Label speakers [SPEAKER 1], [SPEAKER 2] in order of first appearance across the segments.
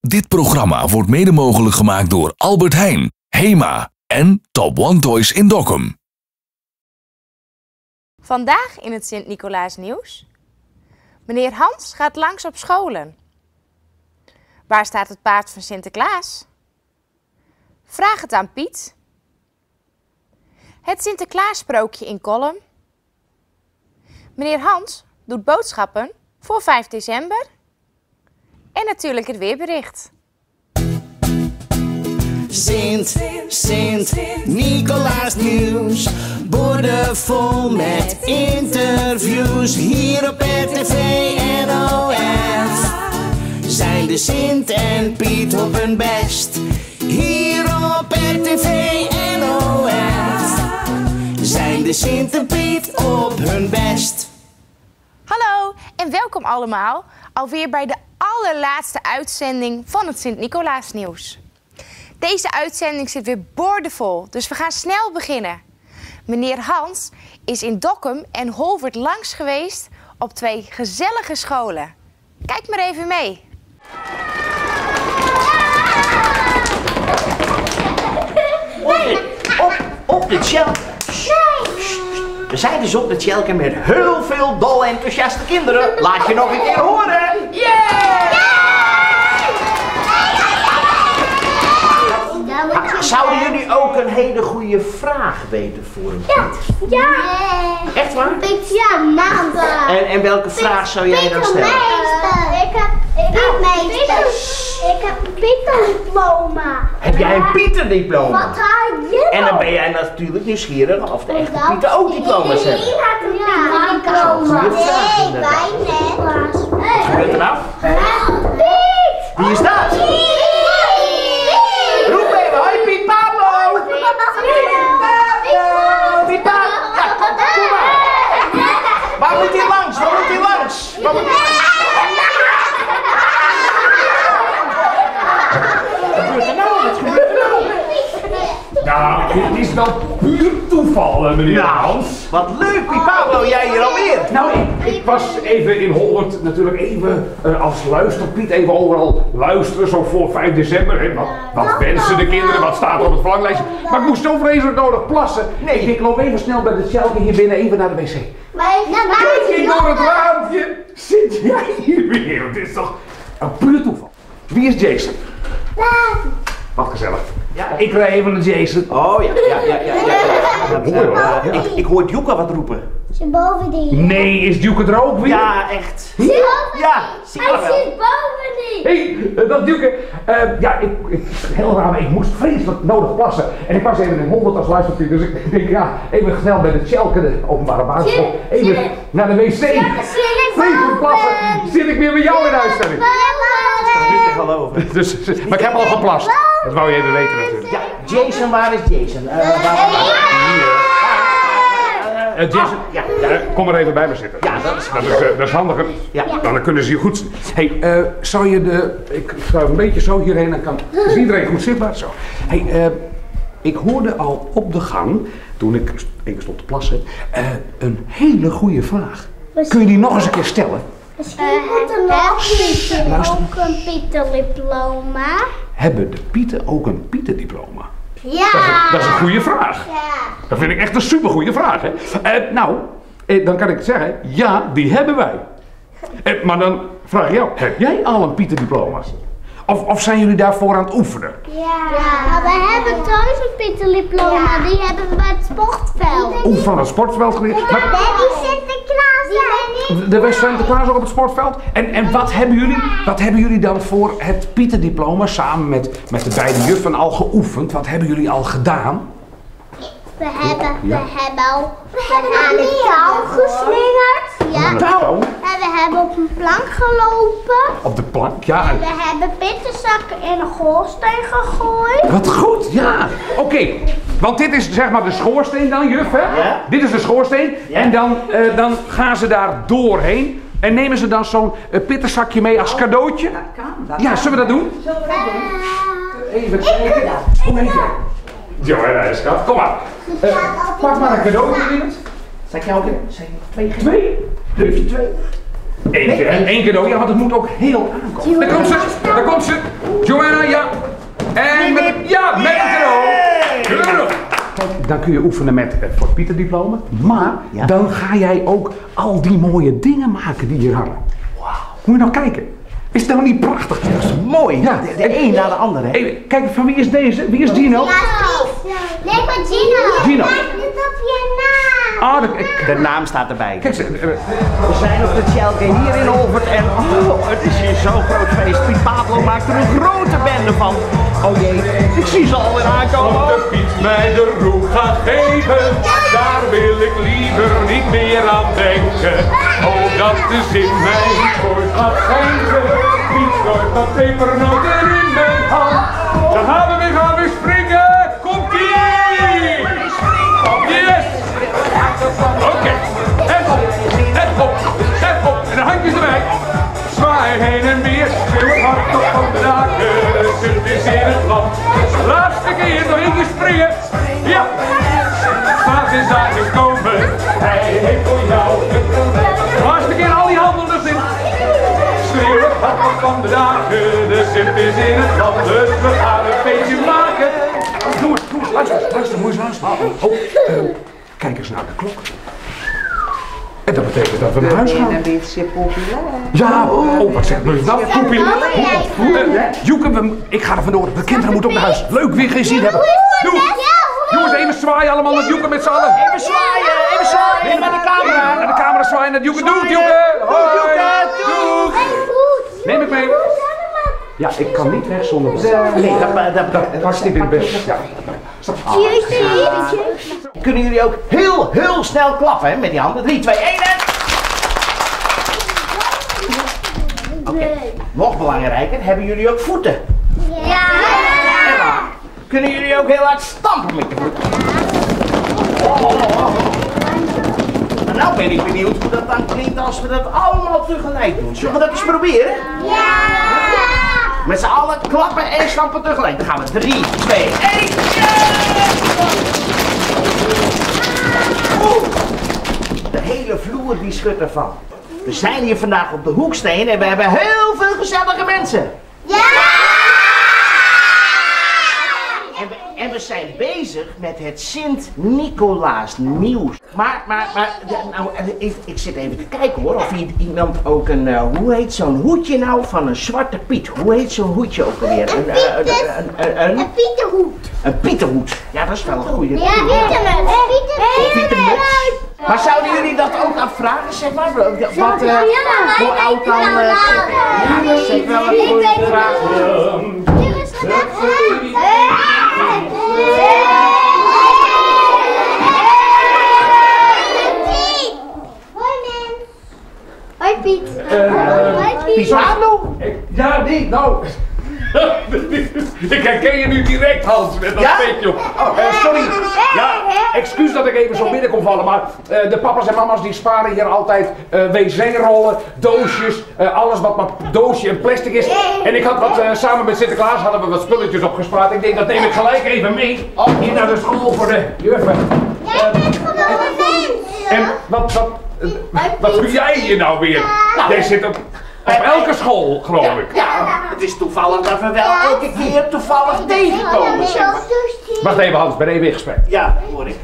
[SPEAKER 1] Dit programma wordt mede mogelijk gemaakt door Albert Heijn, HEMA en Top One Toys in Dokkum.
[SPEAKER 2] Vandaag in het Sint-Nicolaas nieuws. Meneer Hans gaat langs op scholen. Waar staat het paard van Sinterklaas? Vraag het aan Piet. Het Sinterklaassprookje in Kollum. Meneer Hans doet boodschappen voor 5 december. En natuurlijk het weerbericht.
[SPEAKER 3] Sint, Sint, Nicolaas nieuws. Boordevol met interviews. Hier op RTV NOF. Zijn de Sint en Piet op hun best. Hier op RTV NOF. Zijn de Sint en Piet op hun best.
[SPEAKER 2] Hallo en welkom allemaal alweer bij de allerlaatste uitzending van het Sint-Nicolaas nieuws. Deze uitzending zit weer boordevol, dus we gaan snel beginnen. Meneer Hans is in Dokkum en Holwerd langs geweest op twee gezellige scholen. Kijk maar even mee.
[SPEAKER 3] Op de Tjelke. We zijn dus op de Tjelke met heel veel dol enthousiaste kinderen. Laat je nog een keer horen. Yeah! Zouden jullie ook een hele goede vraag weten voor een Piet?
[SPEAKER 4] Ja.
[SPEAKER 3] Echt waar?
[SPEAKER 4] Piet, ja, maandag.
[SPEAKER 3] En welke vraag zou jij dan stellen?
[SPEAKER 4] Ik heb Pietmeester. Ik heb een Pieterdiploma.
[SPEAKER 3] Heb jij een Pieterdiploma?
[SPEAKER 4] Wat haal je?
[SPEAKER 3] En dan ben jij natuurlijk nieuwsgierig of de echte Pieten ook diploma's hebben.
[SPEAKER 4] Iedereen had een Pieterdiploma.
[SPEAKER 3] Goeie vraag,
[SPEAKER 4] Nee,
[SPEAKER 3] inderdaad.
[SPEAKER 4] wij net.
[SPEAKER 3] Wat gebeurt er nou?
[SPEAKER 4] Piet!
[SPEAKER 3] Wie is dat?
[SPEAKER 4] Piet!
[SPEAKER 3] Roep even, hoi Piet Pablo! Piet Pablo! Piet Pablo! Ja, kom maar! Waar moet hij langs? Waar moet hij langs? Waar moet hij langs? Wat gebeurt er nou? Wat gebeurt er nou?
[SPEAKER 5] Nou, dit is wel puur toeval, meneer Hans.
[SPEAKER 3] Wat leuk, Piet Pablo, jij hier alweer.
[SPEAKER 5] Nou, ik was even in Holwerd natuurlijk even als luisterpiet even overal luisteren, zo voor 5 december. Hè. Wat wensen de kinderen, wat staat er op het verlanglijstje? Maar ik moest zo vreselijk nodig plassen.
[SPEAKER 3] Nee.
[SPEAKER 5] Ik denk, ik loop even snel bij de Tjelke hier binnen, even naar de wc. Kijk ik door het raampje, zit jij hier weer? Het is toch een puur toeval. Wie is Jason? Wat gezellig.
[SPEAKER 3] Ja.
[SPEAKER 5] Ik rij even naar Jason.
[SPEAKER 3] Oh ja, ja, ja, ja. ja, ja.
[SPEAKER 5] Mooi hoor. Ja.
[SPEAKER 3] Ik hoor Duke wat roepen.
[SPEAKER 4] Zit boven die.
[SPEAKER 5] Nee, is Duke er ook weer?
[SPEAKER 3] Ja, echt.
[SPEAKER 4] Zit boven
[SPEAKER 3] Ja,
[SPEAKER 4] die.
[SPEAKER 3] zie je
[SPEAKER 4] Hij
[SPEAKER 3] wel.
[SPEAKER 4] zit boven die.
[SPEAKER 5] Hé, hey, dat Duke. Ja, ik, heel raar, maar ik moest vreselijk nodig plassen. En ik was even in Holwerd als luisterpiet, dus ik denk, ja, even snel bij de Tjelke, de openbare basisschool, even naar de wc. Vreselijk plassen. Zit ik weer bij jou in de uitzending.
[SPEAKER 3] Dat is niet te geloven.
[SPEAKER 5] Dus, maar ik heb al geplast. Dat wou je even weten natuurlijk.
[SPEAKER 3] Ja, Jason, waar is Jason?
[SPEAKER 5] Jason,
[SPEAKER 3] Ja, ja.
[SPEAKER 5] kom maar even bij me zitten.
[SPEAKER 3] Ja, dat is
[SPEAKER 5] Dat is handiger.
[SPEAKER 3] Ja.
[SPEAKER 5] Dan kunnen ze je goed zien. Hey, zou je de... Ik schuif een beetje zo hierheen, dan kan is iedereen goed zichtbaar. Zo. Hey, ik hoorde al op de gang, toen ik even stond te plassen, een hele goede vraag. Kun je die nog eens een keer stellen?
[SPEAKER 4] Misschien moet er nog Pieten
[SPEAKER 5] Luister.
[SPEAKER 4] ook een Pieterdiploma.
[SPEAKER 5] Hebben de Pieten ook een Pieterdiploma?
[SPEAKER 4] Ja.
[SPEAKER 5] Dat is een goede vraag.
[SPEAKER 4] Ja.
[SPEAKER 5] Dat vind ik echt een supergoeie vraag, hè? Nou, dan kan ik zeggen, ja, die hebben wij. Maar dan vraag ik jou, heb jij al een Pieterdiploma? Of zijn jullie daarvoor aan het oefenen?
[SPEAKER 4] Ja. Maar we hebben thuis een Pieterdiploma. Die hebben we bij het sportveld.
[SPEAKER 5] Oeh, van het sportveld geleerd. Maar
[SPEAKER 4] Die Sinterklaas.
[SPEAKER 5] er was Sinterklaas ook op het sportveld. En wat hebben jullie dan voor het Pieterdiploma samen met de beide juffen al geoefend? Wat hebben jullie al gedaan?
[SPEAKER 4] We hebben al aan de touw geslingerd. Ja.
[SPEAKER 5] Touw?
[SPEAKER 4] En we hebben op een plank gelopen.
[SPEAKER 5] Op de plank, ja.
[SPEAKER 4] En we hebben pittenzakken in een goorsteen gegooid.
[SPEAKER 5] Wat goed, ja. Oké, want dit is zeg maar de schoorsteen dan, juf, hè?
[SPEAKER 3] Ja.
[SPEAKER 5] Dit is de schoorsteen.
[SPEAKER 3] Ja.
[SPEAKER 5] En dan gaan ze daar doorheen. En nemen ze dan zo'n pittenzakje mee als cadeautje?
[SPEAKER 6] Dat kan. Dat
[SPEAKER 5] Ja,
[SPEAKER 6] kan.
[SPEAKER 5] zullen we dat doen?
[SPEAKER 6] Zullen we dat doen?
[SPEAKER 5] Even kijken. Hoe heet jij? Johanna, schat. Kom maar. Pak maar een cadeautje, Lieverd.
[SPEAKER 3] Zal ik jou ook een? Zal ik twee geven?
[SPEAKER 5] Twee?
[SPEAKER 3] Durf je twee?
[SPEAKER 5] Eentje, hè? Eén cadeau. Ja, want het moet ook heel aankomen. Daar komt ze. Daar komt ze. Joanna, ja. En met, ja, met een cadeau. Keurig. Kijk, dan kun je oefenen met het Fort Pieter diploma. Maar
[SPEAKER 3] Ja.
[SPEAKER 5] dan ga jij ook al die mooie dingen maken die hier hangen. Moet je nou kijken. Is het nou niet prachtig?
[SPEAKER 3] Dat is mooi.
[SPEAKER 5] Ja.
[SPEAKER 3] De een na de ander, hè?
[SPEAKER 5] Even, kijk, van wie is deze? Wie is Gino?
[SPEAKER 4] Nee, van Gino.
[SPEAKER 5] Gino.
[SPEAKER 4] Kijk, dit op je naam.
[SPEAKER 5] Ah, dat-
[SPEAKER 3] De naam staat erbij.
[SPEAKER 5] kijk, ze-
[SPEAKER 3] We zijn op de Tjelke hier in Holwerd en oh, het is hier zo'n groot feest. Piet Pablo maakt er een grote bende van. Oh jee, ik zie ze alweer aankomen.
[SPEAKER 5] Of de Piet mij de roe gaat geven, daar wil ik liever niet meer aan denken. Oh, dat de zin mij niet ooit gaat schenken. Piet gooit wat pepernoten in mijn hand. Dan gaan we weer, gaan we springen. Komt-ie! Yes! Oké, en op, en op, en op. En de handjes erbij. Zwaai heen en weer, schreeuw het hard op van de daken. De Sint is in het land. Laatste keer nog één keer springen. Ja! Klaas is aangekomen, hij heeft voor jou een Laatste keer al die handen er in. Schreeuw het hard op van de daken. De Sint is in het land, dus we gaan een feestje maken. Doe eens, doe eens, luister, luister, moet je eens luisteren. Oh, kijk eens naar de klok. En dat betekent dat we naar huis gaan.
[SPEAKER 7] Een beetje populair.
[SPEAKER 5] Ja, oh, wat zegt nu dat? Poepie. Joeke, ik ga er vandoor. De kinderen moeten ook naar huis. Leuk weer gezien hebben. Doei. Jongens, even zwaaien allemaal naar Joeke met z'n allen.
[SPEAKER 3] Even zwaaien, even zwaaien naar de camera.
[SPEAKER 5] Naar de camera zwaaien naar Joeke. Doeg, Joeke. Hoi. Doeg. Neem ik mee. Ja, ik kan niet weg zonder
[SPEAKER 3] Nee, dat,
[SPEAKER 5] Dat past niet in het bed. Ja. Stop.
[SPEAKER 3] Kunnen jullie ook heel, heel snel klappen hè, met die handen? 3, 2, 1 en... Oké, nog belangrijker, hebben jullie ook voeten?
[SPEAKER 4] Ja.
[SPEAKER 3] Emma, kunnen jullie ook heel hard stampen met je voeten? Oh, oh, oh, oh. Maar nou ben ik benieuwd hoe dat dan klinkt als we dat allemaal tegelijk doen. Zullen we dat eens proberen?
[SPEAKER 4] Ja.
[SPEAKER 3] Met z'n allen klappen en stampen tegelijk. Dan gaan we 3, 2, 1. Oeh, de hele vloer die schudt ervan. We zijn hier vandaag op de Hoeksteen en we hebben heel veel gezellige mensen.
[SPEAKER 4] Ja.
[SPEAKER 3] En we zijn bezig met het Sint-Nicolaas nieuws. Maar, nou, ik zit even te kijken hoor, of hier iemand ook een, hoe heet zo'n hoedje nou van een zwarte Piet? Hoe heet zo'n hoedje ook alweer?
[SPEAKER 4] Een Pieterhoed.
[SPEAKER 3] Een Pieterhoed. Ja, dat is wel een goede.
[SPEAKER 4] Ja, Pietermuts.
[SPEAKER 3] Pietermuts. Maar zouden jullie dat ook afvragen, zeg maar? Wat, hoe oud dan? Ja, dat is wel een goede vraag.
[SPEAKER 4] Hoi Piet. Hoi Piet.
[SPEAKER 3] Piet Pablo?
[SPEAKER 5] Ja, nee, nou. Ik herken je nu direct, Hans, met dat
[SPEAKER 3] Ja?
[SPEAKER 5] petje op. Sorry. Ja, excuus dat ik even zo binnen kom vallen, maar de papa's en mama's die sparen hier altijd wc-rollen, doosjes, alles wat maar doosje en plastic is. En ik had wat, samen met Sinterklaas hadden we wat spulletjes opgespaard. Ik denk, dat neem ik gelijk even mee. Hier naar de school voor de juffen.
[SPEAKER 4] Jij bent gewoon een mens.
[SPEAKER 5] En wat doe jij hier nou weer? Jij zit op elke school, geloof ik.
[SPEAKER 3] Ja, het is toevallig dat we wel elke keer toevallig tegenkomen, zeg maar.
[SPEAKER 5] Wacht even, Hans, ben even in gesprek.
[SPEAKER 3] Ja, hoor ik.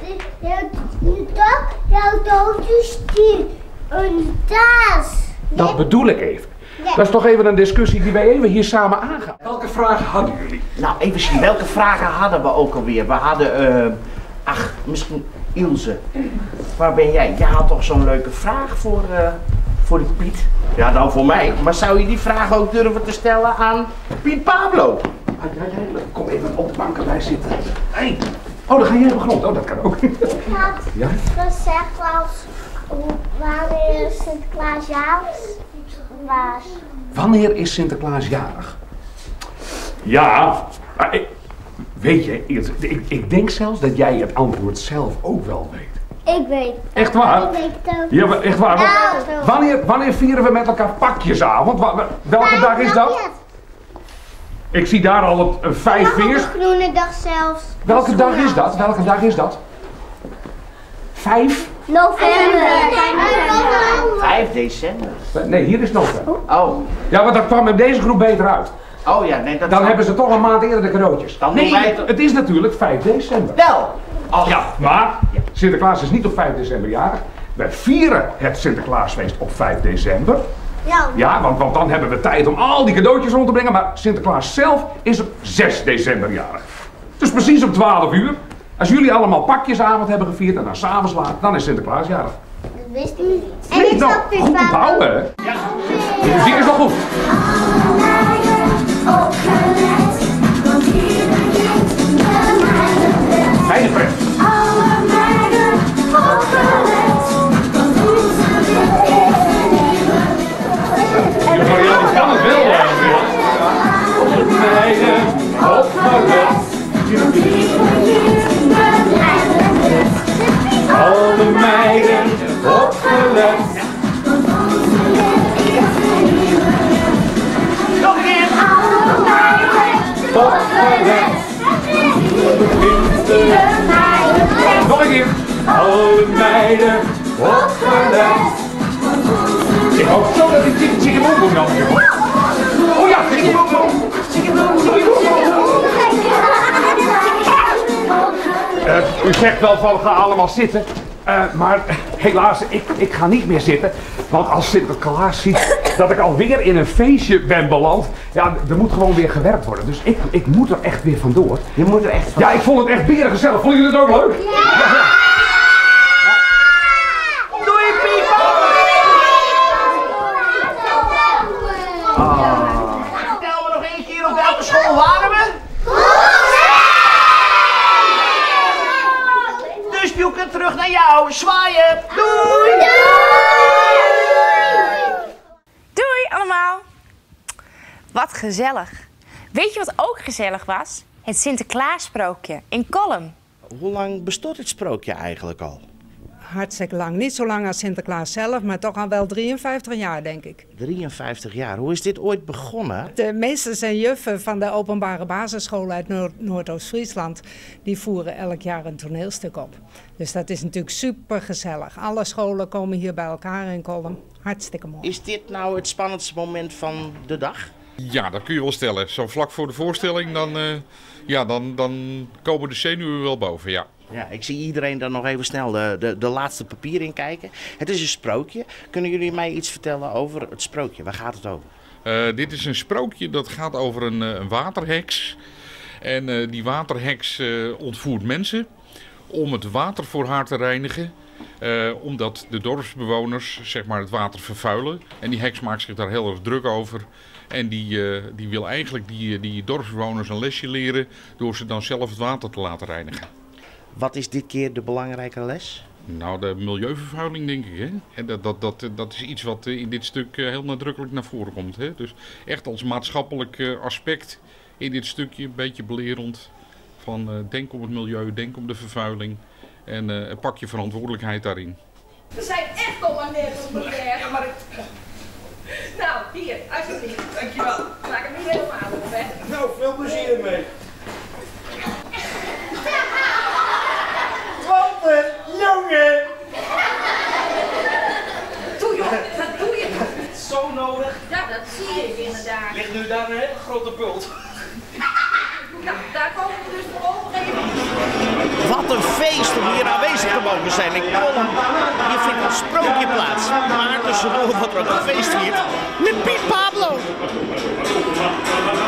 [SPEAKER 4] Jouw doosje stuurt een taas.
[SPEAKER 5] Dat bedoel ik even. Dat is toch even een discussie die wij even hier samen aangaan. Welke vragen hadden jullie?
[SPEAKER 3] Nou, even zien, welke vragen hadden we ook alweer? We hadden, ach, misschien Ilse. Waar ben jij? Jij had toch zo'n leuke vraag voor de Piet? Ja, dan voor mij. Maar zou je die vraag ook durven te stellen aan Piet Pablo?
[SPEAKER 5] Kom even op de bank erbij zitten. Hey. Oh, dan ga jij op de grond. Oh, dat kan ook.
[SPEAKER 4] Ik had
[SPEAKER 5] Ja?
[SPEAKER 4] gezegd als wanneer Sinterklaas jarig was.
[SPEAKER 5] Wanneer is Sinterklaas jarig? Ja, maar ik, weet je, ik denk zelfs dat jij het antwoord zelf ook wel weet.
[SPEAKER 4] Ik weet het.
[SPEAKER 5] Echt waar?
[SPEAKER 4] Ik weet het ook.
[SPEAKER 5] Ja, maar echt waar. Want
[SPEAKER 4] Nou.
[SPEAKER 5] wanneer vieren we met elkaar pakjesavond? Welke dag is dat? Ik zie daar al het, 5
[SPEAKER 4] Mag op
[SPEAKER 5] vingers.
[SPEAKER 4] de groene dag zelfs.
[SPEAKER 5] Welke dag is dat? Welke dag is dat? 5?
[SPEAKER 4] November.
[SPEAKER 3] 5 december.
[SPEAKER 5] Nee, hier is november.
[SPEAKER 3] Oh,
[SPEAKER 5] Ja, want dat kwam in deze groep beter uit.
[SPEAKER 3] Oh ja, nee, dat
[SPEAKER 5] Dan hebben ze toch een maand eerder de cadeautjes.
[SPEAKER 3] Dan doen
[SPEAKER 5] nee,
[SPEAKER 3] wij het-
[SPEAKER 5] het is natuurlijk 5 december.
[SPEAKER 3] Wel! Och,
[SPEAKER 5] Ja, maar Sinterklaas is niet op 5 december jarig. Wij vieren het Sinterklaasfeest op 5 december.
[SPEAKER 4] Ja.
[SPEAKER 5] Ja, want dan hebben we tijd om al die cadeautjes rond te brengen. Maar Sinterklaas zelf is op 6 december jarig. Dus precies om 12 uur. Als jullie allemaal pakjesavond hebben gevierd en dan s'avonds laat, dan is Sinterklaas jarig.
[SPEAKER 4] Dat wist ik niet. En
[SPEAKER 5] Nee,
[SPEAKER 4] ik
[SPEAKER 5] nou,
[SPEAKER 4] zat Piet
[SPEAKER 5] goed
[SPEAKER 4] Pablo.
[SPEAKER 5] onthouden, hè? De muziek is nog goed. Fijne pret. Juffrouw Jan kan het wel. hè. Meiden, opgelet. Alle meiden, opgelet.
[SPEAKER 3] Nog een keer!
[SPEAKER 5] Opgelet. Nog een keer. Alle meiden, opgelet. Ik hoop zo dat die chicken chicken boom boom nog een keer hoort. Oh ja, chicken boom boom. U zegt wel van ga allemaal zitten. Maar helaas, ik ga niet meer zitten. Want als Sinterklaas ziet dat ik alweer in een feestje ben beland. Ja, er moet gewoon weer gewerkt worden. Dus ik moet er echt weer vandoor.
[SPEAKER 3] Je moet er echt van.
[SPEAKER 5] Ja, ik vond het echt beren gezellig. Vonden jullie het ook leuk?
[SPEAKER 3] Doei Piet Vertel me nog één keer op welke school waren we? Dus Joeke, terug naar jou. Zwaaien. Doei!
[SPEAKER 2] Doei allemaal! Wat gezellig. Weet je wat ook gezellig was? Het Sinterklaassprookje in Kollum.
[SPEAKER 3] Hoe lang bestond het sprookje eigenlijk al?
[SPEAKER 7] Hartstikke lang. Niet zo lang als Sinterklaas zelf, maar toch al wel 53 jaar, denk ik.
[SPEAKER 3] 53 jaar. Hoe is dit ooit begonnen?
[SPEAKER 7] De meesters en juffen van de openbare basisschool uit Noordoost-Friesland, die voeren elk jaar een toneelstuk op. Dus dat is natuurlijk super gezellig. Alle scholen komen hier bij elkaar in Kollum. Hartstikke mooi.
[SPEAKER 3] Is dit nou het spannendste moment van de dag?
[SPEAKER 8] Ja, dat kun je wel stellen. Zo vlak voor de voorstelling, dan komen de zenuwen wel boven, ja.
[SPEAKER 3] Ja, ik zie iedereen dan nog even snel de laatste papier inkijken. Het is een sprookje. Kunnen jullie mij iets vertellen over het sprookje? Waar gaat het over?
[SPEAKER 8] Dit is een sprookje dat gaat over een waterheks. En die waterheks ontvoert mensen om het water voor haar te reinigen. Omdat de dorpsbewoners, zeg maar, het water vervuilen. En die heks maakt zich daar heel erg druk over. En die wil eigenlijk die dorpsbewoners een lesje leren door ze dan zelf het water te laten reinigen.
[SPEAKER 3] Wat is dit keer de belangrijke les?
[SPEAKER 8] Nou, de milieuvervuiling, denk ik. Hè? En dat is iets wat in dit stuk heel nadrukkelijk naar voren komt. Hè? Dus echt als maatschappelijk aspect in dit stukje, een beetje belerend. Van denk om het milieu, denk om de vervuiling en pak je verantwoordelijkheid daarin.
[SPEAKER 9] We zijn echt al maar net op de berg. Ja, maar ik... Nou, hier, alsjeblieft. Dankjewel. Maak het niet helemaal op, hè.
[SPEAKER 10] Nou, veel plezier ermee. Wat een jongen!
[SPEAKER 9] Doe joh, dat doe je toch niet.
[SPEAKER 10] Zo nodig.
[SPEAKER 9] Ja, dat zie ik inderdaad.
[SPEAKER 10] Ligt nu daar een hele grote bult.
[SPEAKER 9] Nou, daar komen we dus voorlopig even.
[SPEAKER 3] Wat een feest om hier aanwezig te mogen zijn in Kollum. Hier vindt een sprookje plaats. Maar tussendoor wordt er ook een feest gevierd met Piet Pablo.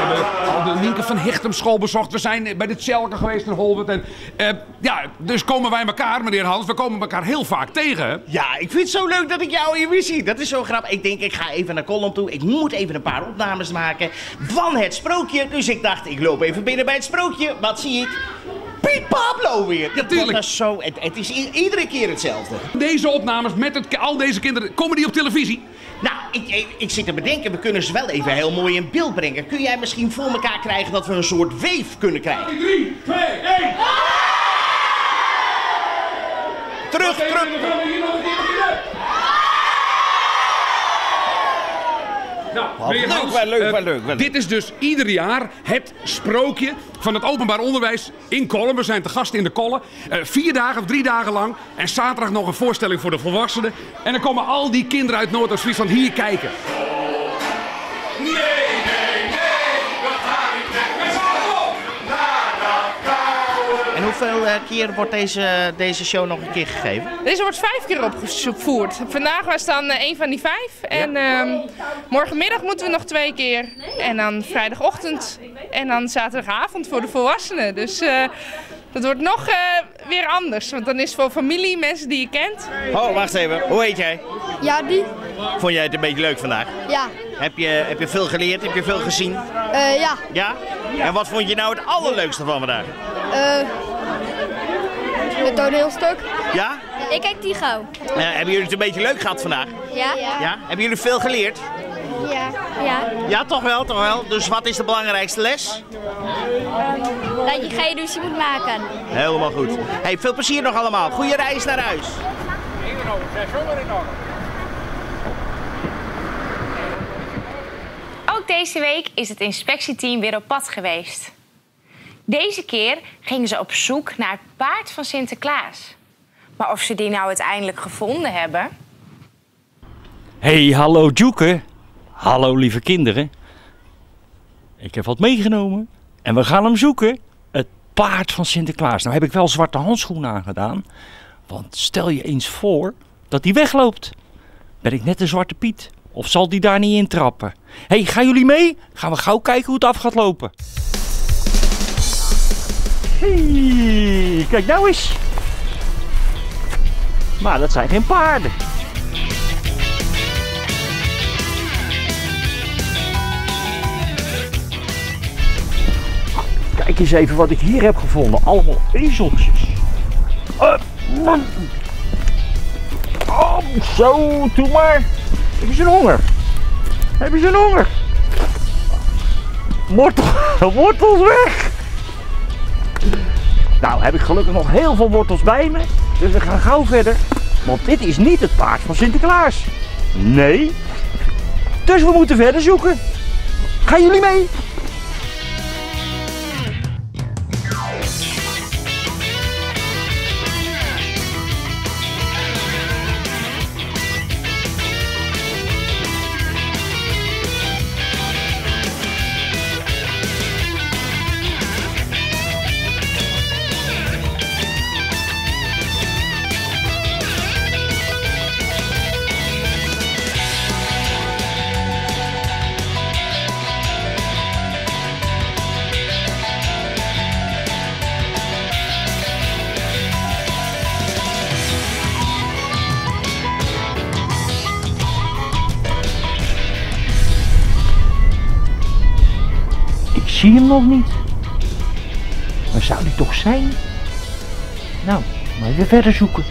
[SPEAKER 5] We hebben al de Nienke van Hichtum school bezocht. We zijn bij de Tjelke geweest in Holwerd. En, ja, dus komen wij elkaar, meneer Hans, we komen elkaar heel vaak tegen. Hè?
[SPEAKER 3] Ja, ik vind het zo leuk dat ik jou hier weer zie. Dat is zo grappig. Ik denk, ik ga even naar Kollum toe. Ik moet even een paar opnames maken van het sprookje. Dus ik dacht, ik loop even binnen bij het sprookje. Wat zie ik? Piet Pablo weer.
[SPEAKER 5] Ja, tuurlijk.
[SPEAKER 3] Dat is zo, het is iedere keer hetzelfde.
[SPEAKER 5] Deze opnames met al deze kinderen, komen die op televisie?
[SPEAKER 3] Nou, ik zit te bedenken, we kunnen ze wel even heel mooi in beeld brengen. Kun jij misschien voor elkaar krijgen dat we een soort weef kunnen krijgen?
[SPEAKER 5] 3, 2, 1!
[SPEAKER 3] Terug, terug!
[SPEAKER 5] We gaan hier nog een keer beginnen. Nou,
[SPEAKER 3] Wat
[SPEAKER 5] meneer
[SPEAKER 3] leuk,
[SPEAKER 5] Hans,
[SPEAKER 3] wel leuk, wel leuk, wel leuk.
[SPEAKER 5] Dit is dus ieder jaar het sprookje van het openbaar onderwijs in Kollum. We zijn te gast in de Kolle. 4 dagen of 3 dagen lang. En zaterdag nog een voorstelling voor de volwassenen. En dan komen al die kinderen uit Noordoost-Friesland hier kijken. Nee, nee, nee, we
[SPEAKER 3] Hoeveel keer wordt deze show nog een keer gegeven?
[SPEAKER 9] Deze wordt 5 keer opgevoerd. Vandaag was dan een van die 5. En morgenmiddag moeten we nog 2 keer. En dan vrijdagochtend en dan zaterdagavond voor de volwassenen. Dus dat wordt nog weer anders. Want dan is het voor familie, mensen die je kent.
[SPEAKER 3] Oh, wacht even. Hoe heet jij?
[SPEAKER 4] Ja, die.
[SPEAKER 3] Vond jij het een beetje leuk vandaag?
[SPEAKER 4] Ja.
[SPEAKER 3] Heb je veel geleerd? Heb je veel gezien?
[SPEAKER 4] Ja.
[SPEAKER 3] Ja? En wat vond je nou het allerleukste van vandaag?
[SPEAKER 4] Het toneelstuk.
[SPEAKER 3] Ja?
[SPEAKER 4] Ik kijk Tigo.
[SPEAKER 3] Hebben jullie het een beetje leuk gehad vandaag?
[SPEAKER 4] Ja.
[SPEAKER 3] Ja? Hebben jullie veel geleerd?
[SPEAKER 4] Ja. Ja.
[SPEAKER 3] Ja, toch wel, toch wel. Dus wat is de belangrijkste les?
[SPEAKER 4] Dat je geen ruzie moet maken.
[SPEAKER 3] Helemaal goed. Hey, veel plezier nog allemaal. Goeie reis naar huis.
[SPEAKER 2] Ook deze week is het inspectieteam weer op pad geweest. Deze keer gingen ze op zoek naar het paard van Sinterklaas. Maar of ze die nou uiteindelijk gevonden hebben?
[SPEAKER 10] Hey, hallo Djoeke. Hallo lieve kinderen. Ik heb wat meegenomen en we gaan hem zoeken. Het paard van Sinterklaas. Nou heb ik wel zwarte handschoenen aangedaan. Want stel je eens voor dat hij wegloopt. Ben ik net de Zwarte Piet? Of zal die daar niet intrappen? Hey, gaan jullie mee? Gaan we gauw kijken hoe het af gaat lopen. Hey, kijk nou eens. Maar dat zijn geen paarden. Kijk eens even wat ik hier heb gevonden. Allemaal ezeltjes. Oh, zo, doe maar. Hebben ze een honger? Hebben ze een honger? Wortels weg! Nou heb ik gelukkig nog heel veel wortels bij me. Dus we gaan gauw verder. Want dit is niet het paard van Sinterklaas. Nee. Dus we moeten verder zoeken. Gaan jullie mee? Ik zie hem nog niet. Waar zou die toch zijn? Nou, maar weer verder zoeken.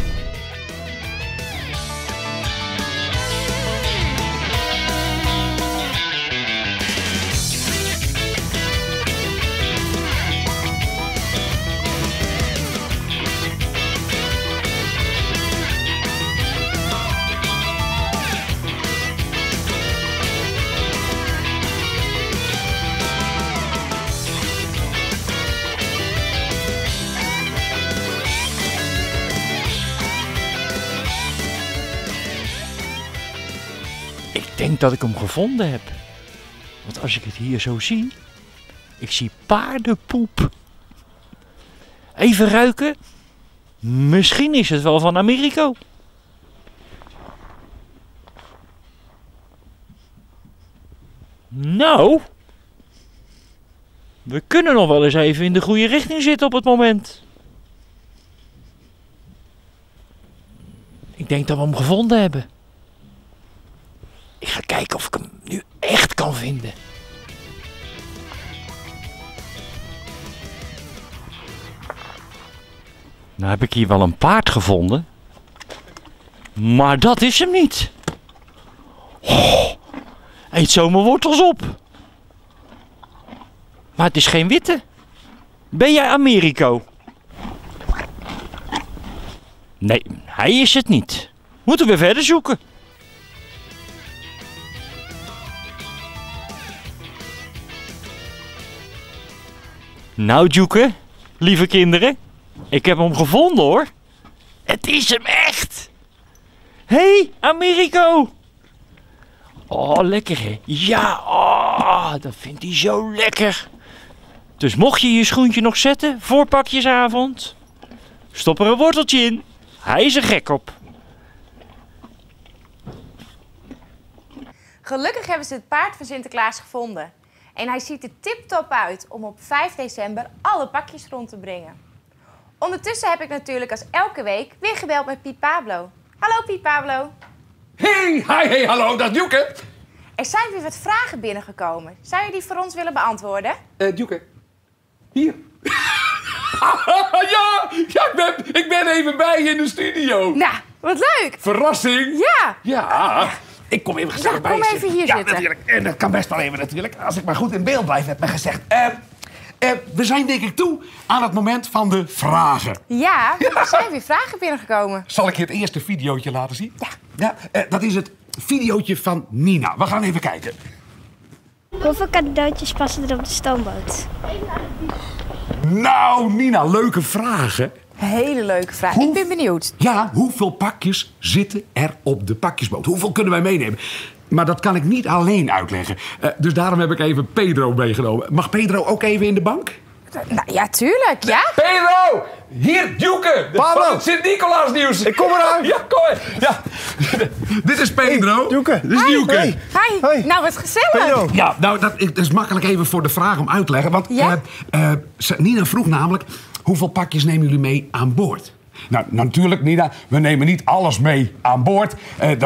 [SPEAKER 10] Ik denk dat ik hem gevonden heb. Want als ik het hier zo zie, ik zie paardenpoep. Even ruiken. Misschien is het wel van Americo. Nou, we kunnen nog wel eens even in de goede richting zitten op het moment. Ik denk dat we hem gevonden hebben. Ik ga kijken of ik hem nu echt kan vinden. Nou heb ik hier wel een paard gevonden. Maar dat is hem niet. Oh, eet zo mijn wortels op. Maar het is geen witte. Ben jij Americo? Nee, hij is het niet. Moeten we verder zoeken. Nou Djoeke, lieve kinderen, ik heb hem gevonden hoor. Het is hem echt. Hey, Americo. Oh, lekker hè. Ja, oh, dat vindt hij zo lekker. Dus mocht je je schoentje nog zetten voor pakjesavond, stop er een worteltje in. Hij is er gek op.
[SPEAKER 2] Gelukkig hebben ze het paard van Sinterklaas gevonden. En hij ziet er tip-top uit om op 5 december alle pakjes rond te brengen. Ondertussen heb ik natuurlijk als elke week weer gebeld met Piet Pablo. Hallo Piet Pablo.
[SPEAKER 5] Hey, hi, hey, hallo, dat is Djoeke.
[SPEAKER 2] Er zijn weer wat vragen binnengekomen. Zou je die voor ons willen beantwoorden?
[SPEAKER 5] Djoeke, hier. Ja, ja ik ben even bij je in de studio.
[SPEAKER 2] Nou, wat leuk.
[SPEAKER 5] Verrassing.
[SPEAKER 2] Ja.
[SPEAKER 5] Ja. Ik kom even gezellig
[SPEAKER 2] Ja,
[SPEAKER 5] bij
[SPEAKER 2] kom
[SPEAKER 5] je
[SPEAKER 2] even
[SPEAKER 5] zitten.
[SPEAKER 2] hier
[SPEAKER 5] ja,
[SPEAKER 2] zitten.
[SPEAKER 5] Natuurlijk. En dat kan best wel even natuurlijk. Als ik maar goed in beeld blijf, werd me gezegd. We zijn denk ik toe aan het moment van de vragen.
[SPEAKER 2] Ja, er zijn weer vragen binnengekomen.
[SPEAKER 5] Zal ik je het eerste videootje laten zien?
[SPEAKER 2] Ja.
[SPEAKER 5] Ja, dat is het videootje van Nina. We gaan even kijken.
[SPEAKER 4] Hoeveel cadeautjes passen er op de stoomboot?
[SPEAKER 5] Nou, Nina, leuke vraag, hè?
[SPEAKER 2] Hele leuke vraag. Ik ben benieuwd.
[SPEAKER 5] Ja, hoeveel pakjes zitten er op de pakjesboot? Hoeveel kunnen wij meenemen? Maar dat kan ik niet alleen uitleggen. Dus daarom heb ik even Pedro meegenomen. Mag Pedro ook even in de bank?
[SPEAKER 2] Nou ja, tuurlijk, ja.
[SPEAKER 5] Pedro! Hier, Djoeke!
[SPEAKER 11] Pablo!
[SPEAKER 5] Van het Sint-Nicolaas nieuws.
[SPEAKER 11] Ik kom eraan.
[SPEAKER 5] Ja, kom maar. Ja. Dit is Pedro.
[SPEAKER 11] Hey, Djoeke.
[SPEAKER 5] Dit is Djoeke.
[SPEAKER 11] Hey.
[SPEAKER 2] Hi.
[SPEAKER 11] Hoi.
[SPEAKER 2] Nou, wat gezellig.
[SPEAKER 11] Pedro.
[SPEAKER 5] Ja, nou, dat is makkelijk even voor de vraag om uit te leggen. Want
[SPEAKER 2] Ja?
[SPEAKER 5] Nina vroeg namelijk, hoeveel pakjes nemen jullie mee aan boord? Nou, natuurlijk, Nina, we nemen niet alles mee aan boord.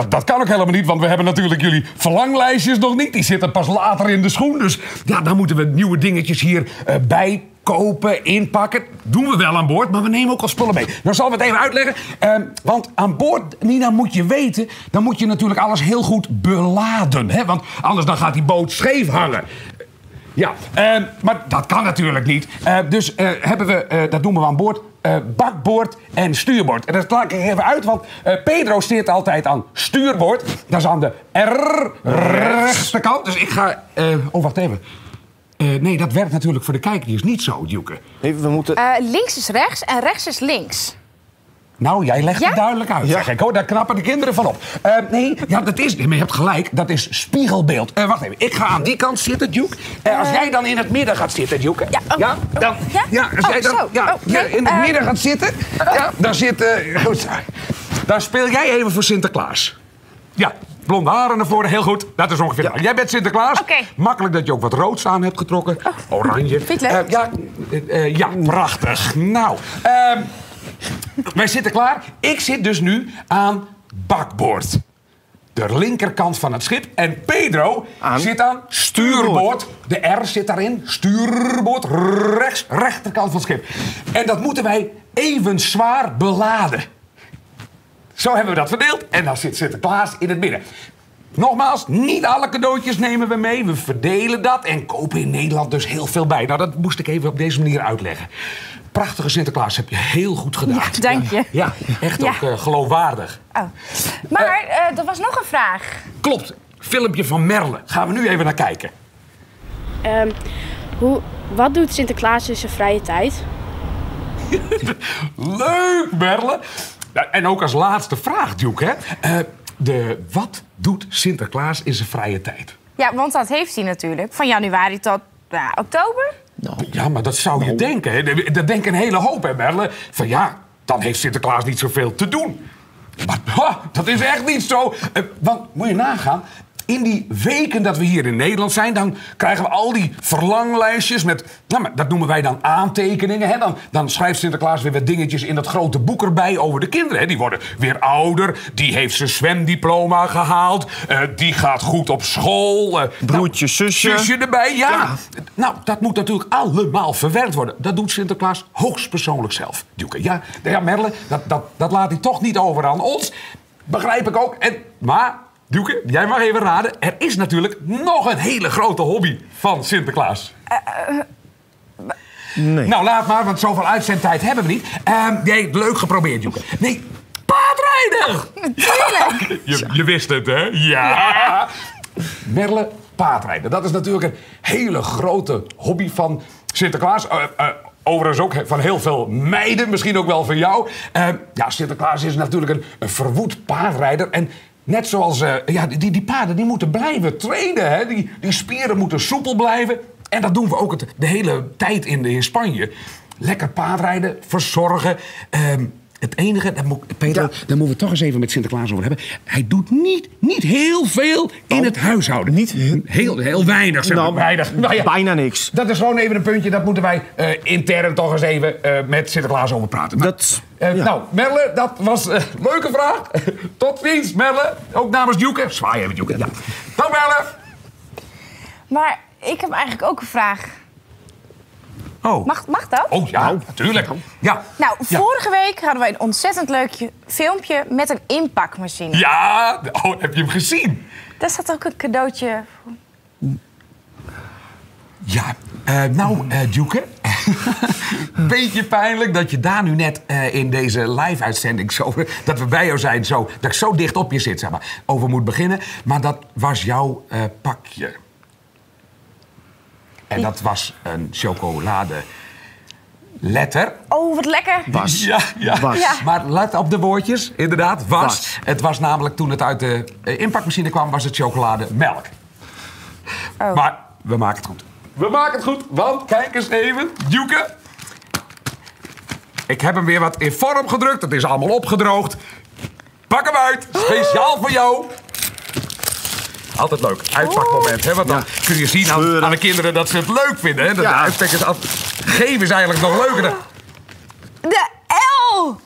[SPEAKER 5] Dat kan ook helemaal niet, want we hebben natuurlijk jullie verlanglijstjes nog niet. Die zitten pas later in de schoen. Dus ja, dan moeten we nieuwe dingetjes hier bij kopen, inpakken. Doen we wel aan boord, maar we nemen ook al spullen mee. Nou zal ik het even uitleggen. Want aan boord, Nina, moet je weten... dan moet je natuurlijk alles heel goed beladen. Hè? Want anders dan gaat die boot scheef hangen. Ja, maar dat kan natuurlijk niet. Dus hebben we, dat doen we aan boord, bakboord en stuurboord. En dat laat ik even uit, want Pedro zit altijd aan stuurboord. Dat is aan de rechterkant. Dus ik ga... oh, wacht even. Nee, dat werkt natuurlijk voor de kijkers niet zo, Djoeke.
[SPEAKER 11] Nee, we moeten...
[SPEAKER 2] Links is rechts en rechts is links.
[SPEAKER 5] Nou, jij legt
[SPEAKER 2] Ja?
[SPEAKER 5] het duidelijk uit,
[SPEAKER 11] Ja.
[SPEAKER 5] zeg ik. Oh, daar knappen de kinderen van op. Nee, ja, dat is... Maar je hebt gelijk, dat is spiegelbeeld. Wacht even, ik ga aan die kant zitten, Duke. Als jij dan in het midden gaat zitten, Duke.
[SPEAKER 2] Ja, oh,
[SPEAKER 5] ja, dan,
[SPEAKER 2] ja?
[SPEAKER 5] ja, als
[SPEAKER 2] Oh,
[SPEAKER 5] jij dan,
[SPEAKER 2] zo.
[SPEAKER 5] ja,
[SPEAKER 2] Oh, nee,
[SPEAKER 5] ja, in het midden gaat zitten, ja, dan zit... goed, dan speel jij even voor Sinterklaas. Ja, blonde haren naar voren, heel goed. Dat is ongeveer. Ja. Jij bent Sinterklaas.
[SPEAKER 2] Oké.
[SPEAKER 5] Makkelijk dat je ook wat roods aan hebt getrokken. Oranje.
[SPEAKER 2] Vind je het leuk?
[SPEAKER 5] Ja, prachtig. Nou, wij zitten klaar. Ik zit dus nu aan bakboord. De linkerkant van het schip. En Pedro
[SPEAKER 11] Aan
[SPEAKER 5] zit aan stuurboord. De R zit daarin. Stuurboord, rechts, rechterkant van het schip. En dat moeten wij even zwaar beladen. Zo hebben we dat verdeeld. En dan zit Sinterklaas in het midden. Nogmaals, niet alle cadeautjes nemen we mee. We verdelen dat en kopen in Nederland dus heel veel bij. Nou, dat moest ik even op deze manier uitleggen. Prachtige Sinterklaas heb je heel goed gedaan.
[SPEAKER 2] Ja, dank je.
[SPEAKER 5] Ja, echt
[SPEAKER 2] Ja.
[SPEAKER 5] ook geloofwaardig.
[SPEAKER 2] Oh. Maar er was nog een vraag.
[SPEAKER 5] Klopt, filmpje van Merle. Gaan we nu even naar kijken.
[SPEAKER 12] Wat doet Sinterklaas in zijn vrije tijd?
[SPEAKER 5] Leuk, Merle. Nou, en ook als laatste vraag, Duke, hè? Wat doet Sinterklaas in zijn vrije tijd?
[SPEAKER 2] Ja, want dat heeft hij natuurlijk. Van januari tot oktober.
[SPEAKER 5] Ja, maar dat zou je denken. Hè? Dat denken een hele hoop, hè, Merle? Van ja, dan heeft Sinterklaas niet zoveel te doen. Maar ha, dat is echt niet zo. Want moet je nagaan, in die weken dat we hier in Nederland zijn, dan krijgen we al die verlanglijstjes met, nou, maar dat noemen wij dan aantekeningen. Hè? Dan schrijft Sinterklaas weer wat dingetjes in dat grote boek erbij over de kinderen. Hè? Die worden weer ouder, die heeft zijn zwemdiploma gehaald, die gaat goed op school.
[SPEAKER 11] Broertje, zusje.
[SPEAKER 5] Zusje erbij, ja. Nou, dat moet natuurlijk allemaal verwerkt worden. Dat doet Sinterklaas hoogstpersoonlijk zelf. Duke, ja, ja, Merle, dat laat hij toch niet over aan ons. Begrijp ik ook. Maar, Duke, jij mag even raden. Er is natuurlijk nog een hele grote hobby van Sinterklaas.
[SPEAKER 11] Nee.
[SPEAKER 5] Nou, laat maar, want zoveel uitzendtijd hebben we niet. Nee, leuk geprobeerd, Duke. Nee, paardrijden!
[SPEAKER 2] Natuurlijk.
[SPEAKER 5] Je wist het, hè? Ja. Merle, paardrijden. Dat is natuurlijk een hele grote hobby van Sinterklaas. Overigens ook van heel veel meiden, misschien ook wel van jou. Ja, Sinterklaas is natuurlijk een verwoed paardrijder. En net zoals ja, die paarden die moeten blijven trainen. Hè? Die spieren moeten soepel blijven. En dat doen we ook de hele tijd in Spanje. Lekker paardrijden, verzorgen. Het enige, dat moet, Peter, daar moeten we het toch eens even met Sinterklaas over hebben. Hij doet niet heel veel in het huishouden.
[SPEAKER 11] Niet
[SPEAKER 5] heel weinig, zeg maar.
[SPEAKER 11] Nou,
[SPEAKER 5] Weinig. Nou ja,
[SPEAKER 11] bijna niks.
[SPEAKER 5] Dat is gewoon even een puntje. Dat moeten wij intern toch eens even met Sinterklaas over praten. Maar, Nou, Merle, dat was een leuke vraag. Tot ziens, Merle. Ook namens Djoeke. Zwaai even, Djoeke. Ja. Dag, Merle.
[SPEAKER 2] Maar ik heb eigenlijk ook een vraag.
[SPEAKER 5] Oh.
[SPEAKER 2] Mag dat?
[SPEAKER 5] Oh ja, natuurlijk. Ja.
[SPEAKER 2] Nou,
[SPEAKER 5] Ja.
[SPEAKER 2] vorige week hadden wij een ontzettend leuk filmpje met een inpakmachine.
[SPEAKER 5] Ja, oh, heb je hem gezien?
[SPEAKER 2] Daar zat ook een cadeautje voor.
[SPEAKER 5] Ja, nou, Djoeke. Beetje pijnlijk dat je daar nu net in deze live-uitzending zo, dat we bij jou zijn, zo, dat ik zo dicht op je zit, zeg maar, over moet beginnen. Maar dat was jouw pakje. En dat was een chocoladeletter.
[SPEAKER 2] Oh, wat lekker.
[SPEAKER 11] Was.
[SPEAKER 5] Ja, ja.
[SPEAKER 11] Was.
[SPEAKER 2] Ja.
[SPEAKER 5] Maar let op de woordjes, inderdaad, was.
[SPEAKER 11] Was.
[SPEAKER 5] Het was namelijk toen het uit de inpakmachine kwam, was het chocolademelk.
[SPEAKER 2] Oh.
[SPEAKER 5] Maar we maken het goed. We maken het goed, want kijk eens even, Djoeke. Ik heb hem weer wat in vorm gedrukt. Het is allemaal opgedroogd. Pak hem uit, speciaal voor jou. Altijd leuk, uitpakmoment, hè? Want dan kun je zien aan de kinderen dat ze het leuk vinden. Hè? Dat de uitpakkers altijd... Geven is eigenlijk nog leuker.
[SPEAKER 2] De L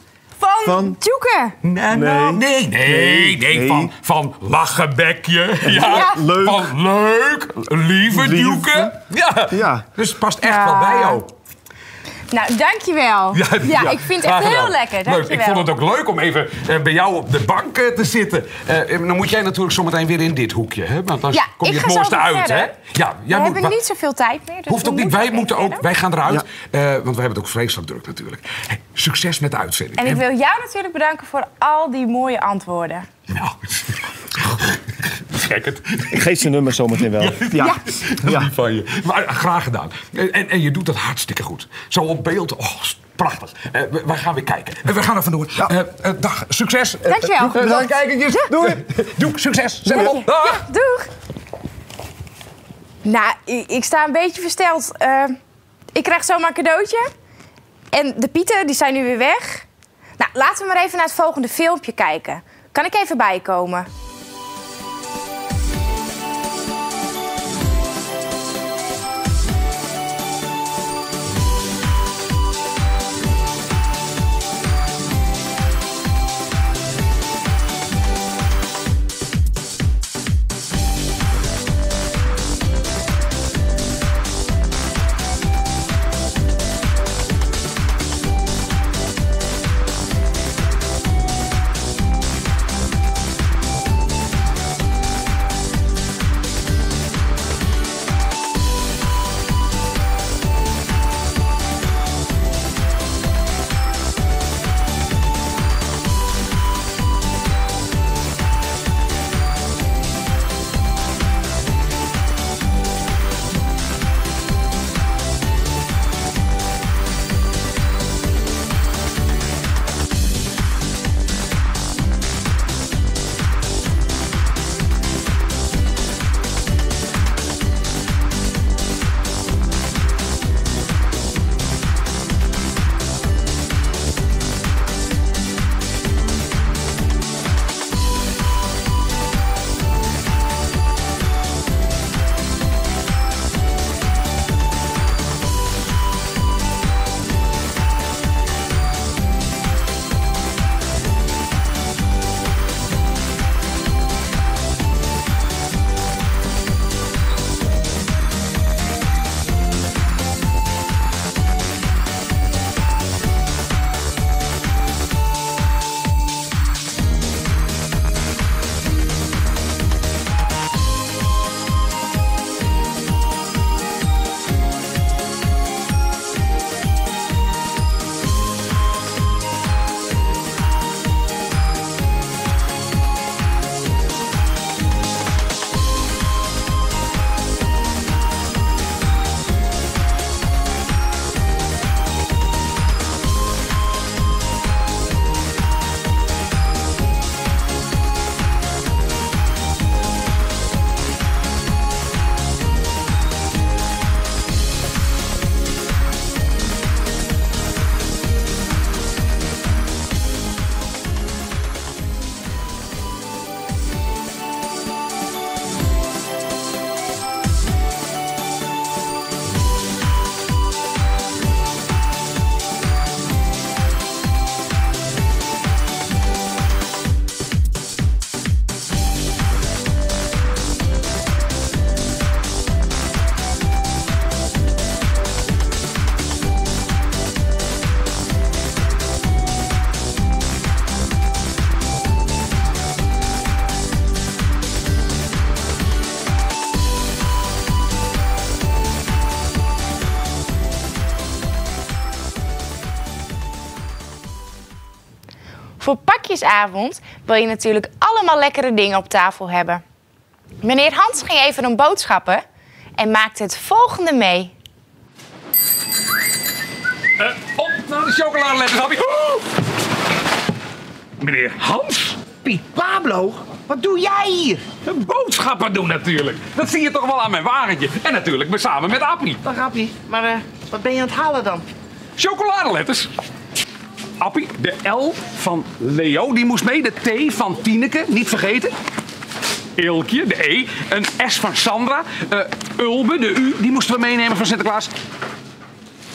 [SPEAKER 2] van, Djoeke.
[SPEAKER 5] Nee, nee, nee, nee, Van lachenbekje. Ja,
[SPEAKER 2] Ja.
[SPEAKER 11] Leuk.
[SPEAKER 5] Van leuk, lieve Djoeke. Ja. Dus het past echt
[SPEAKER 2] Ja.
[SPEAKER 5] wel bij jou.
[SPEAKER 2] Nou, dankjewel. Ja, ik vind het
[SPEAKER 5] graag
[SPEAKER 2] echt heel
[SPEAKER 5] gedaan.
[SPEAKER 2] lekker.
[SPEAKER 5] Leuk.
[SPEAKER 2] Dankjewel.
[SPEAKER 5] Ik vond het ook leuk om even bij jou op de bank te zitten. Dan moet jij natuurlijk zometeen weer in dit hoekje, hè? Want dan
[SPEAKER 2] Ja,
[SPEAKER 5] kom je
[SPEAKER 2] ik
[SPEAKER 5] het
[SPEAKER 2] ga zo
[SPEAKER 5] mooiste
[SPEAKER 2] weer
[SPEAKER 5] uit,
[SPEAKER 2] verder.
[SPEAKER 5] hè? Ja, jij
[SPEAKER 2] We
[SPEAKER 5] moet,
[SPEAKER 2] hebben niet zoveel tijd meer. Dus
[SPEAKER 5] Hoeft
[SPEAKER 2] we
[SPEAKER 5] ook niet.
[SPEAKER 2] moeten
[SPEAKER 5] Wij
[SPEAKER 2] even
[SPEAKER 5] moeten ook.
[SPEAKER 2] verder.
[SPEAKER 5] Wij gaan eruit. Want we hebben het ook vreselijk druk natuurlijk. Hey, succes met de uitzending.
[SPEAKER 2] En ik wil jou natuurlijk bedanken voor al die mooie antwoorden.
[SPEAKER 5] Nou, gek het.
[SPEAKER 11] Ik geef zijn nummer zometeen wel. Ja.
[SPEAKER 5] Ja. Lief van je. Maar graag gedaan. En je doet dat hartstikke goed. Zo op beeld. Oh, prachtig. We gaan weer kijken. We gaan er vandoor. Dag, succes.
[SPEAKER 2] Dankjewel.
[SPEAKER 5] Dag, kijkertjes. Doei. Doei, succes. Zet hem op. Dag.
[SPEAKER 2] Ja, doeg. Nou, ik sta een beetje versteld. Ik krijg zomaar een cadeautje. En de pieten, die zijn nu weer weg. Nou, laten we maar even naar het volgende filmpje kijken. Kan ik even bijkomen? Voor pakjesavond wil je natuurlijk allemaal lekkere dingen op tafel hebben. Meneer Hans ging even om boodschappen en maakte het volgende mee.
[SPEAKER 5] Op naar de chocoladeletters, Appie. Oeh! Meneer Hans?
[SPEAKER 3] Piet Pablo, wat doe jij hier?
[SPEAKER 5] Boodschappen doen natuurlijk. Dat zie je toch wel aan mijn wagentje. En natuurlijk me samen met Appie.
[SPEAKER 3] Dag Appie, maar wat ben je aan het halen dan?
[SPEAKER 5] Chocoladeletters. Appie, de L van Leo, die moest mee. De T van Tineke, niet vergeten. Eelkje, de E. Een S van Sandra. Ulbe, de U, die moesten we meenemen van Sinterklaas.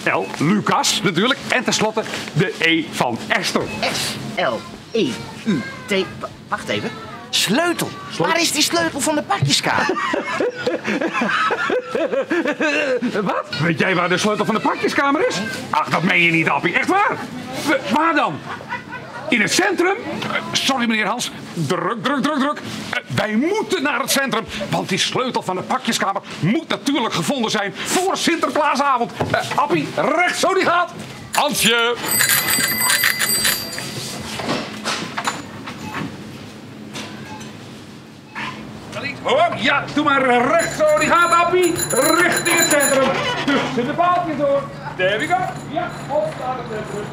[SPEAKER 5] L, Lucas natuurlijk. En tenslotte de E van Esther.
[SPEAKER 3] S, L, E, U, T. Wacht even. Sleutel. Waar is die sleutel van de pakjeskamer?
[SPEAKER 5] Wat? Weet jij waar de sleutel van de pakjeskamer is? Ach, dat meen je niet, Appie. Echt waar? Waar dan? In het centrum? Sorry, meneer Hans. Druk, druk, druk, druk. Wij moeten naar het centrum, want die sleutel van de pakjeskamer moet natuurlijk gevonden zijn voor Sinterklaasavond. Appie, rechts zo die gaat. Hansje! Oh, ja, doe maar rechts zo die gaat, Appie. Richting het centrum. Tussen de paaltjes door. There we go. Ja, op naar het centrum.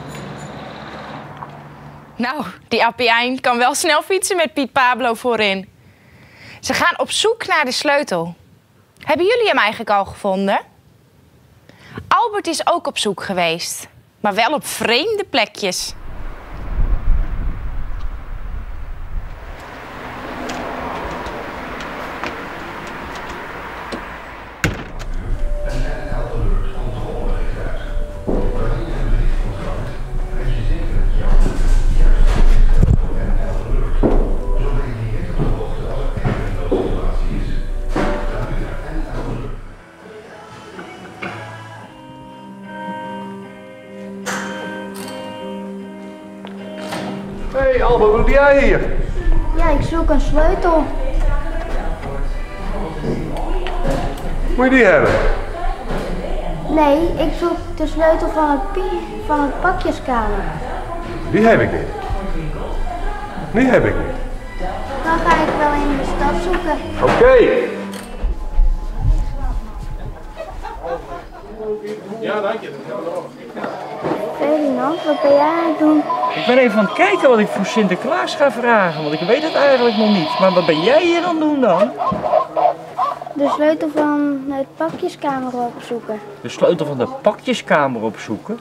[SPEAKER 2] Nou, die Appie Hein kan wel snel fietsen met Piet Pablo voorin. Ze gaan op zoek naar de sleutel. Hebben jullie hem eigenlijk al gevonden? Albert is ook op zoek geweest, maar wel op vreemde plekjes.
[SPEAKER 5] Hey Albert, wat doe jij hier?
[SPEAKER 4] Ja, ik zoek een sleutel.
[SPEAKER 5] Moet je die hebben?
[SPEAKER 4] Nee, ik zoek de sleutel van het pakjeskamer.
[SPEAKER 5] Die heb ik niet. Die heb ik niet.
[SPEAKER 4] Dan ga ik wel in de stad zoeken.
[SPEAKER 5] Oké.
[SPEAKER 11] Ja, dank je.
[SPEAKER 4] Ferdinand, wat ben jij aan het doen?
[SPEAKER 10] Ik ben even aan het kijken wat ik voor Sinterklaas ga vragen, want ik weet het eigenlijk nog niet. Maar wat ben jij hier aan het doen dan?
[SPEAKER 4] De sleutel van het pakjeskamer opzoeken.
[SPEAKER 10] De sleutel van de pakjeskamer opzoeken?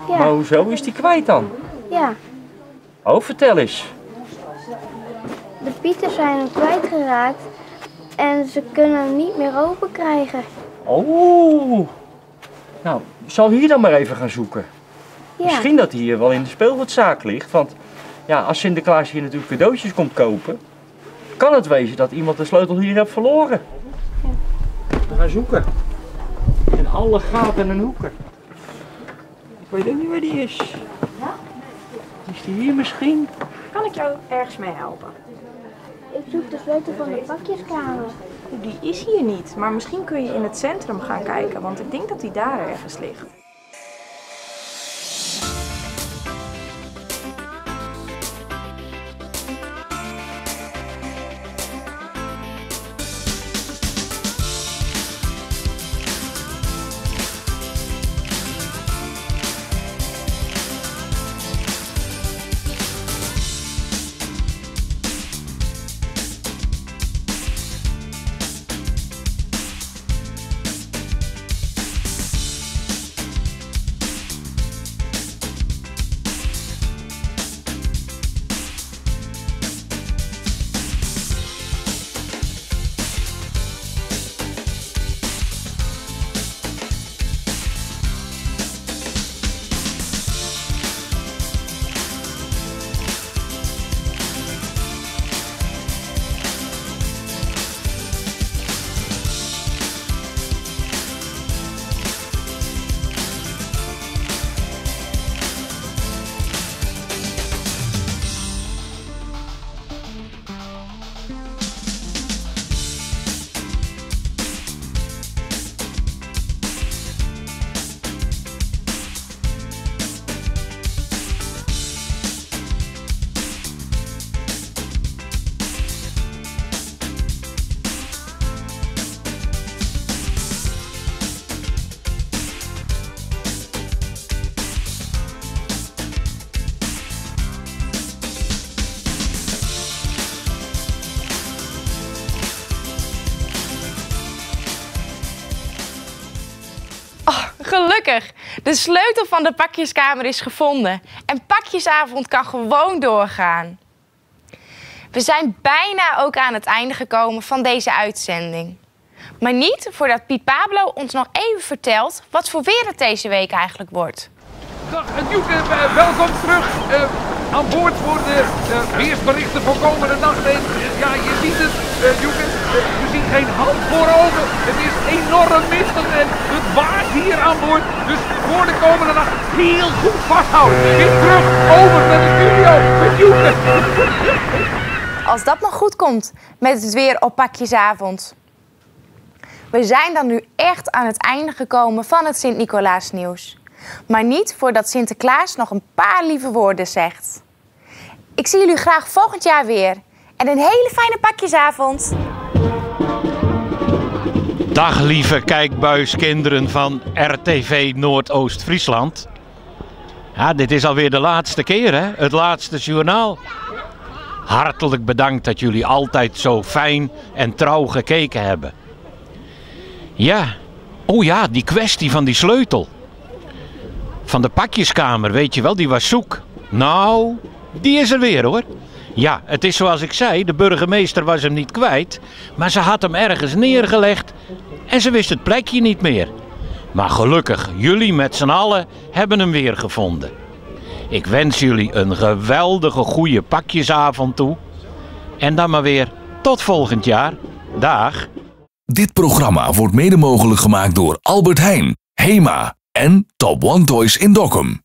[SPEAKER 4] Ja.
[SPEAKER 10] Maar hoezo is die kwijt dan?
[SPEAKER 4] Ja.
[SPEAKER 10] Oh, vertel eens.
[SPEAKER 4] De pieten zijn hem kwijtgeraakt en ze kunnen hem niet meer open krijgen.
[SPEAKER 10] Oh. Nou, zal hier dan maar even gaan zoeken.
[SPEAKER 4] Ja.
[SPEAKER 10] Misschien dat hij hier wel in de speelgoedzaak ligt, want ja, als Sinterklaas hier natuurlijk cadeautjes komt kopen, kan het wezen dat iemand de sleutel hier heeft verloren.
[SPEAKER 4] Ja.
[SPEAKER 10] We gaan zoeken. In alle gaten en hoeken. Ik weet ook niet waar die is.
[SPEAKER 6] Ja?
[SPEAKER 10] Is die hier misschien?
[SPEAKER 6] Kan ik jou ergens mee helpen?
[SPEAKER 4] Ik zoek de sleutel van de pakjeskamer.
[SPEAKER 6] Die is hier niet, maar misschien kun je in het centrum gaan kijken, want ik denk dat die daar ergens ligt.
[SPEAKER 2] Gelukkig, de sleutel van de pakjeskamer is gevonden en pakjesavond kan gewoon doorgaan. We zijn bijna ook aan het einde gekomen van deze uitzending. Maar niet voordat Piet Pablo ons nog even vertelt wat voor weer het deze week eigenlijk wordt.
[SPEAKER 5] Dag Djoeke, welkom terug aan boord voor de weersberichten voor komende nacht. En ja, je ziet het, Djoeke, we zien geen hand voor ogen. Het is enorm mistig en het waait hier aan boord. Dus voor de komende nacht heel goed vasthouden. Weer terug over naar de studio met Djoeke.
[SPEAKER 2] Als dat maar goed komt met het weer op pakjesavond. We zijn dan nu echt aan het einde gekomen van het Sint-Nicolaasnieuws. Maar niet voordat Sinterklaas nog een paar lieve woorden zegt. Ik zie jullie graag volgend jaar weer. En een hele fijne pakjesavond.
[SPEAKER 13] Dag lieve kijkbuiskinderen van RTV Noordoost-Friesland. Ja, dit is alweer de laatste keer, hè? Het laatste journaal. Hartelijk bedankt dat jullie altijd zo fijn en trouw gekeken hebben. Ja, oh ja, die kwestie van die sleutel. Van de pakjeskamer, weet je wel, die was zoek. Nou, die is er weer hoor. Ja, het is zoals ik zei, de burgemeester was hem niet kwijt. Maar ze had hem ergens neergelegd en ze wist het plekje niet meer. Maar gelukkig, jullie met z'n allen hebben hem weer gevonden. Ik wens jullie een geweldige goede pakjesavond toe. En dan maar weer tot volgend jaar. Dag.
[SPEAKER 1] Dit programma wordt mede mogelijk gemaakt door Albert Heijn, Hema en Top One Toys in Dokkum.